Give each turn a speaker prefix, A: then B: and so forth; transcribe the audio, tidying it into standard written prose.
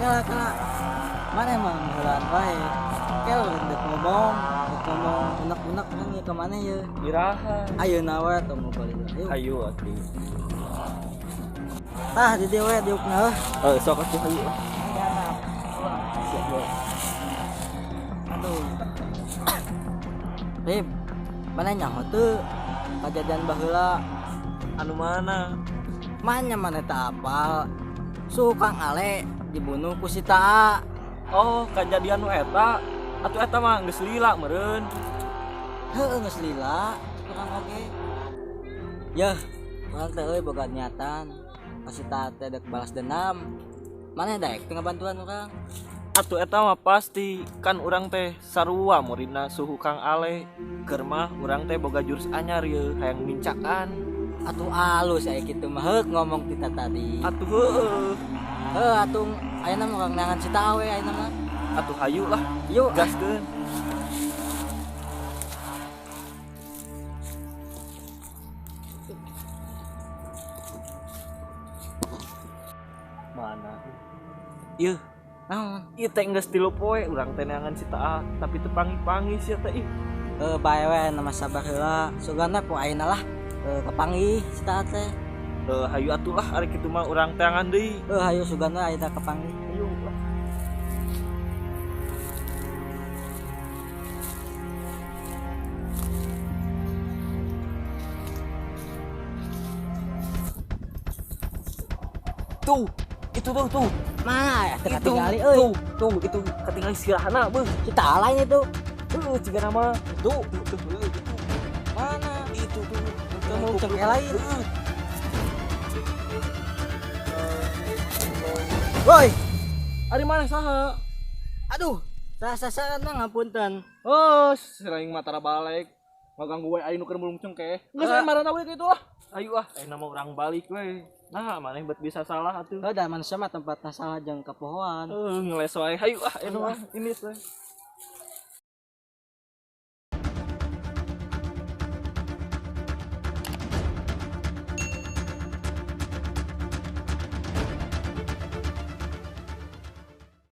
A: Kela kela. Mana emang heulaan wae. Kel dek ngomong unek-unek kan ieu ka mana ye?
B: Iraha.
A: Ayeuna we tong ngobrol ieu. Ayo.
B: Hayu atuh.
A: Tah di dieu we diukna heuh.
B: Eh sok atuh hayu. Siap we.
A: Aduh. Rib, mana nyaho teu kajadian baheula?
B: Anu mana?
A: Mana mana tak apal. Su Kang Ale dibunuh ku si Taa.
B: Oh, kajadian nu eta. Atuh eta mah geus lila meureun.
A: Heueuh geus lila, urang oge. Yeuh, urang teh euy boga niatan. Ka si Taa teh dek balas dendam. Maneh daek teu ngabantuan urang?
B: Atuh eta mah pasti kan urang teh sarua muridna suhu Kang Ale. Keur mah urang teh boga jurus anyar ieu hayang mincakan.
A: Atuh alus aya kitu mah heuk ngomong kita tadi.
B: Atuh heueuh.
A: Heuh atuh ayeuna mah urang neangan si Taa we ayeuna mah.
B: Atuh hayu lah.
A: Yuk
B: gaskeun. Mana? Ieu
A: naon?
B: Ieu teh geus 3 poe urang teh neangan si Taa tapi teu panggih-panggih sia teh ih.
A: Heuh bae we nama sabar heula. Sugana po ayeuna lah kepanggih si Taa teh.
B: Heuh hayu atuh lah ari kitu mah urang teangan deui.
A: Heuh hayu sugana ayeuna kepanggih.
B: Hayu lah. Tuh, itu tuh tuh.
A: Mana ya teu katingali euy.
B: Tuh, tuh itu katingali sirahna beuh.
A: Si Taa lain itu.
B: Heuh, ciga nama. Tuh, tuh, tuh, itu.
A: Mana?
B: Itu tuh.
A: Itu mau cengkel lain. Woi,
B: ari mana saha?
A: Aduh, sasaran mah ngapunten.
C: Oh, sering matara balik. Ngaganggu we aing nu keur mulung cengkeh. Geus aya marana we kitu lah.
B: Ayo ah, ayeuna mah urang balik we. Nah, maneh bet bisa salah atuh.
A: Heuh, da manusia mah tempatna salah jeung kapohoan.
B: Heuh, ngeles wae. Hayu ah, ayeuna mah ini teh.